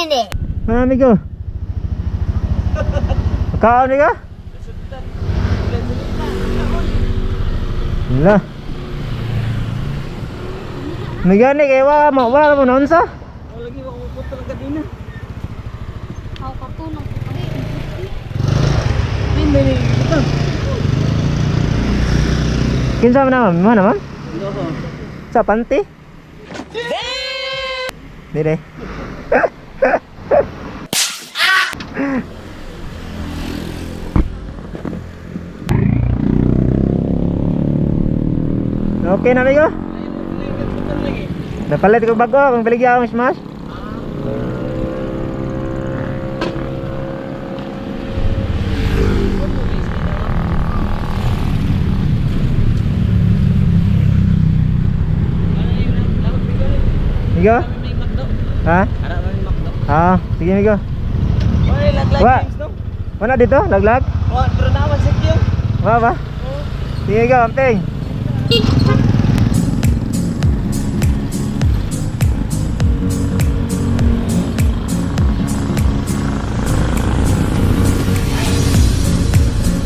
minute. Mga amigo. Kaon amigo? La. Amigo ni kay wa mo wa mo naunsa? O lagi wa ko putol ang kadina. Ako katulong. Hindi ni ito. Kinsa man na ma'am? Mo na ma'am? Oo. Sa panty? Dire. Okay na amigo? Napalit ko bago kung baligya akong smash. Amigo? Ha? Ah, sige amigo. Oy, laglag Wa. games no. Wala dito? Laglag? Wa, pero naman sa kyo. Wa ba? Sige amigo, amping.